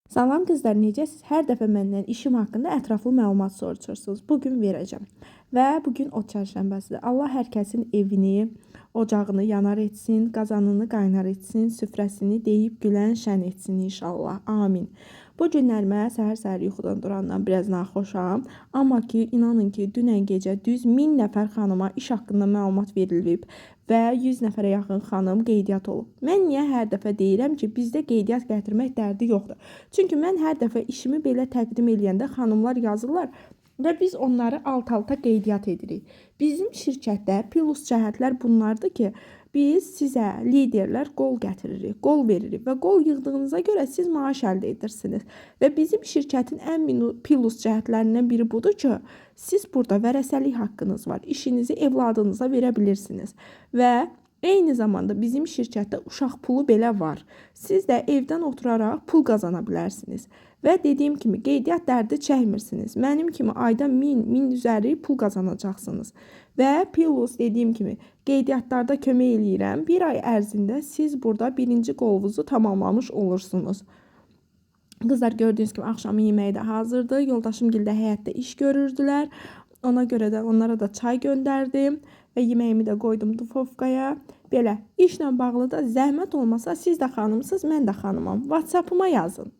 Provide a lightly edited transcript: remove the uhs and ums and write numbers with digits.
Salam qızlar, necəsiz? Hər dəfə məndən işim haqqında ətraflı məlumat soruşursunuz. Bu gün verəcəm. Və bu gün od çərşənbəsidir. Allah hər kəsin evini, ocağını yanar etsin, qazanını qaynar etsin, süfrəsini deyib gülən şən etsin inşallah. Amin. Bu günlər mən səhər-səhər yuxudan durandan biraz naxoşam, amma ki, inanın ki, dünən gecə düz 1000 nəfər xanıma iş haqqında məlumat verilib və 100 nəfərə yaxın xanım qeydiyyat olub. Mən niyə hər dəfə deyirəm ki, bizdə qeydiyyat gətirmək dərdi yoxdur? Çünki mən hər dəfə işimi belə təqdim eləyəndə xanımlar yazırlar və biz onları alt-alta qeydiyyat edirik. Bizim şirkətdə plus cəhətlər bunlardır ki, biz sizə liderlər qol gətiririk, qol veririk və qol yığdığınıza görə siz maaş əldə edirsiniz. Və bizim şirkətin ən plus cəhətlərindən biri budur ki, siz burada vərəsəlik haqqınız var. İşinizi evladınıza verə bilirsiniz və eyni zamanda bizim şirkətdə uşaq pulu belə var. Siz də evdən oturaraq pul qazana bilərsiniz. Və dediyim kimi qeydiyyat dərdi çəkmirsiniz. Mənim kimi ayda 1000, 1000 üzəri pul qazanacaqsınız. Və plus dediyim kimi qeydiyyatlarda kömək eləyirəm. Bir ay ərzində siz burada birinci qolunuzu tamamlamış olursunuz. Qızlar gördüyünüz kimi axşamın yeməyi də hazırdır. Yoldaşım gildə həyətdə iş görürdülər. Ona görə də onlara da çay göndərdim və yeməyimi də qoydum duxovkaya. Belə işlə bağlı da zəhmət olmasa siz də xanımsınız, mən də xanımam. WhatsApp-ıma yazın.